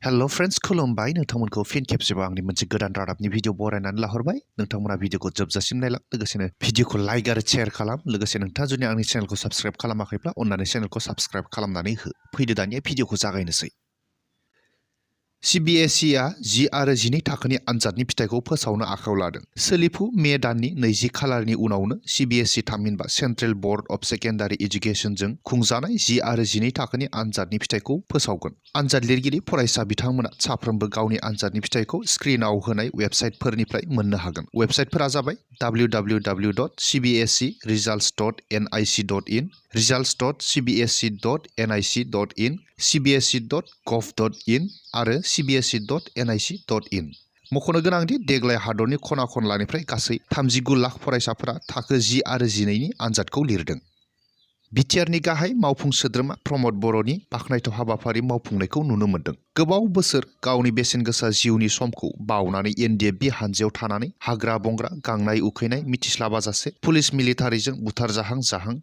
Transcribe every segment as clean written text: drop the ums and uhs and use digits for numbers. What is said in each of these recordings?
Hello friends खुलुमबाय नोंथांमोनखौ फिन खेबसेबाव आंनि मोनसे गोदान रादाबनि भिडिअ बरायनानै लाहरबाय नोंथांमोना भिडिअखौ जोबजासिम नायलां लोगोसेनो भिडिअखौ लाइक आरो शेयार खालाम लोगोसे नोंथाङा जुदि आंनि चेनेलखौ साबस्क्राइब खालामाखैब्ला अन्नानै चेनेलखौ साबस्क्राइब खालामनानै हो फैदो दानिया भिडिअखौ जागायनोसै CBSE आ 10 आरो 12 थाखोनि आनजादनि फिथाइखौ फोसावनो आखायाव लादों। सोलिफु मे दाननि 20 खालारनि उनावनो CBSE थामहिनबा सेन्ट्रेल बर्ड अफ सेकेन्डारि एजुकेशनजों खुंजानाय 10 आरो 12 थाखोनि आनजादनि फिथाइखौ फोसावगोन। आनजाद लिरगिरि फरायसा बिथांमोना साफ्रोमबो गावनि आनजादनि फिथाइखौ स्क्रिनआव होनाय वेबसाइटफोरनिफ्राय मोननो हागोन। वेबसाइटफोरा जाबाय www.cbseresults.nic.in, results.cbse.nic.in, cbse.gov.in आरो cbse.nic.in। मख'नो गोनांदि देग्लाय हादरनि खना खनलानिफ्राय गासै 39 लाख फरायसाफोरा थाखो 10 आरो 12 नि आनजादखौ लिरदों। बिटिआरनि गाहाय मावफुं सोद्रोमा प्रमद बर'नि बाखनायथाव हाबाफारि मावफुंनायखौ नुनो मोन्दों। गोबाव बोसोर गावनि बेसेन गोसा जिउनि समखौ बावनानै एनडिएफबि हानजायाव थानानै हाग्रा बंग्रा गांनाय उखैनाय मिथिस्लाबाजासे पुलिस मिलिटारिजों बुथारजाहां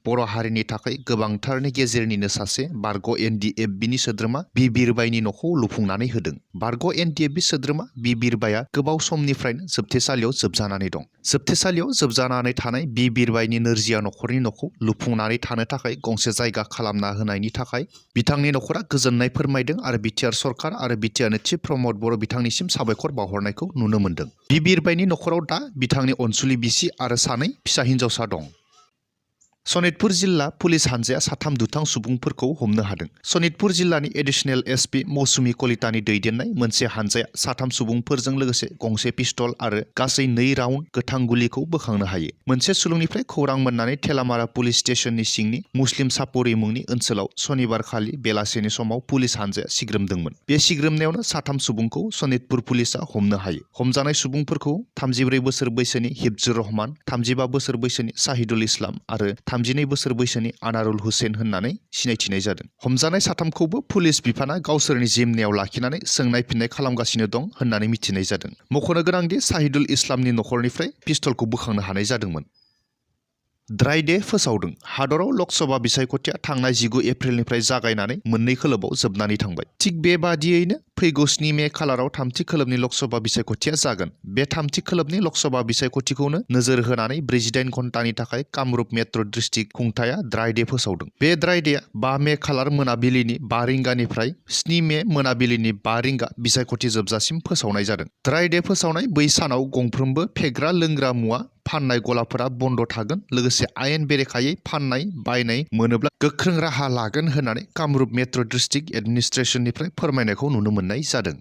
बर' हारिनि थाखाय गोबांथारनि गेजेरनिनो सासे बारग' एनडिएफबिनि सोद्रोमा बि बिरबायनि न'खौ लुफुंनानै होदों। बारग' एनडिएफबि सोद्रोमा बि बिरबाया गोबाव समनिफ्रायनो जोबथेसालियाव जोबजानानै दं। जोबथेसालियाव जोबजानानै थानाय बि बिरबायनि नोरजिया न'खरनि न'खौ लुफुंनानै थानो थाखाय गंसे जायगा खालामना होनायनि थाखाय बिथांनि न'खरा गोजोननाय फोरमायदों आरो बिटिआर सरकार आरो बिटिआरनि चिफ प्रमद बर' बिथांनिसिम साबायखर बावहरनायखौ नुनो मोन्दों। बि बिरबायनि न'खराव दा बिथांनि अनसुलि बिसि आरो 2 फिसा हिन्जावसा दं। सनितपुर जिल्ला पुलिस हानजाया 3 दुथां सुबुंफोरखौ हमनो हादों। सनितपुर जिल्लानि एडिशनेल एसपि मौसुमि कलितानि दैदेननाय मोनसे हानजाया 3 सुबुंफोरजों लोगोसे गंसे पिस्तल आरो गासै 2 राउन्ड गोथां गुलिखौ बोखांनो हायो। मोनसे सुलुंनिफ्राय खौरां मोननानै थेलामारा पुलिस स्टेशननि सिंनि मुस्लिम सापरि मुंनि ओनसोलाव सनिबारखालि बेलासेनि समाव पुलिस हानजाया सिग्रोमदोंमोन। बे सिग्रोमनायावनो 3 सुबुंखौ सनितपुर पुलिसआ हमनो हायो। हमजानाय सुबुंफोरखौ 34 बोसोर बैसोनि हिफजुर रहमान, 35 बोसोर बैसोनि साहिदुल इस्लाम आरो 32 बोसोर बैसोनि आनारुल हुसैन होननानै सिनायथिनाय जादों। हमजानाय 3खौबो पुलिस बिफाना गावसोरनि जिम्मायाव लाखिनानै सोंनाय फिननाय खालामगासिनो दं होननानै मिथिनाय जादों। मख'नो गोनांदि साहिदुल इस्लामनि न'खरनिफ्राय पिस्तलखौ बोखांनो हानाय जादोंमोन। Dry day फोसावदों। हादराव लकसभा बिसायख'थिया थांनाय 19 एप्रिलनिफ्राय जागायनानै 2 खोलोबाव जोबनानै थांबाय। थिग बेबादियैनो फैगौ 7 मे खालाराव 3थि खोलोबनि लकसभा बिसायख'थिया जागोन। बे 3थि खोलोबनि लकसभा बिसायख'थिखौनो नोजोर होनानै 48 घन्टानि थाखाय कामरुप मेट्र' डिस्ट्रिक्ट खुंथाया ड्राइ डे फोसावदों। बे ड्राइ डेआ 5 मे खालार मोनाबिलिनि 5 रिंगानिफ्राय 7 मे मोनाबिलिनि 5 रिंगा बिसायख'थि जोबजासिम फोसावनाय जादों। ड्राइ डे फोसावनाय बै सानाव गंफ्रोमबो फेग्रा लोंग्रा मुवा फाननाय गलाफोरा बन्द थागोन लोगोसे आयेन बेरेखायै फाननाय बायनाय मोनोब्ला गोख्रों राहा लागोन होननानै कामरुप मेट्र' डिस्ट्रिक्ट एडमिनिस्ट्रेसननिफ्राय फोरमायनायखौ नुनो मोननाय जादों।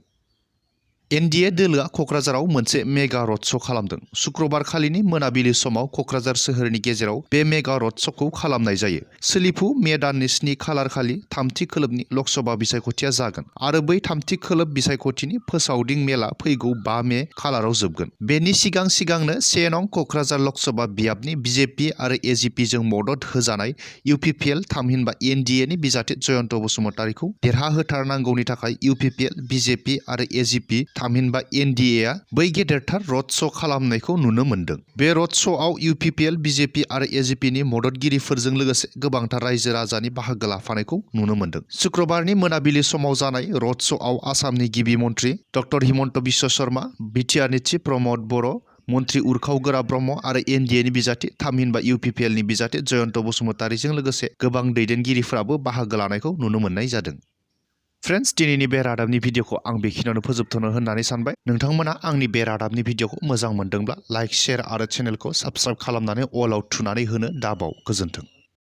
एनडिए दोलोआ क'क्राझाराव मोनसे मेगा रड श' खालामदों। शुक्रबारखालिनि मोनाबिलि समाव क'क्राझार सोहोरनि गेजेराव बे मेगा रड श'खौ खालामनाय जायो। सोलिफु मे दाननि 7 खालारखालि 3थि खोलोबनि लकसभा बिसायख'थिया जागोन आरो बै 3थि खोलोब बिसायख'थिनि फोसावदिं मेला फैगौ 5 मे खालाराव जोबगोन। बेनि सिगांनो 1 नं क'क्राझार लकसभा बियाबनि बिजेपि आरो एजिपिजों मदद होजानाय इउपिपिएल थामहिनबा एनडिएनि बिजाथि जयन्त बसुमतारीखौ देरहाहोथारनांगौनि थाखाय इउपिपिएल, बिजेपि आरो एजिपि थामहिनबा एनडिएआ बै गेदेरथार रड श' खालामनायखौ नुनो मोन्दों। बे रड श'आव इउपिपिएल, बिजेपि आरो एजिपिनि मददगिरिफोरजों लोगोसे गोबांथार रायजो राजानि बाहागो लाफानायखौ नुनो मोन्दों। शुक्रबारनि मोनाबिलि समाव जानाय रड श'आव आसामनि गिबि मन्त्रि डक्टर हिमन्त बिश्व शर्मा, बिटिआरनि चिफ प्रमद बर', मन्त्रि उरखाव गोरा ब्रह्म आरो एनडिएनि बिजाथि थामहिनबा इउपिपिएलनि बिजाथि जयन्त बसुमतारीजों लोगोसे गोबां दैदेनगिरिफोराबो बाहागो लानायखौ नुनो मोननाय जादों। फ्रेन्ड्स दिनैनि बे रादाबनि भिडिअखौ आं बेखिनियावनो फोजोबथ'नो होननानै सानबाय। नोंथांमोना आंनि बे रादाबनि भिडिअखौ मोजां मोनदोंब्ला लाइक, शेयार आरो चेनेलखौ साबस्क्राइब खालामनानै अलाव थुनानै होनो दाबाव। गोजोन्थों।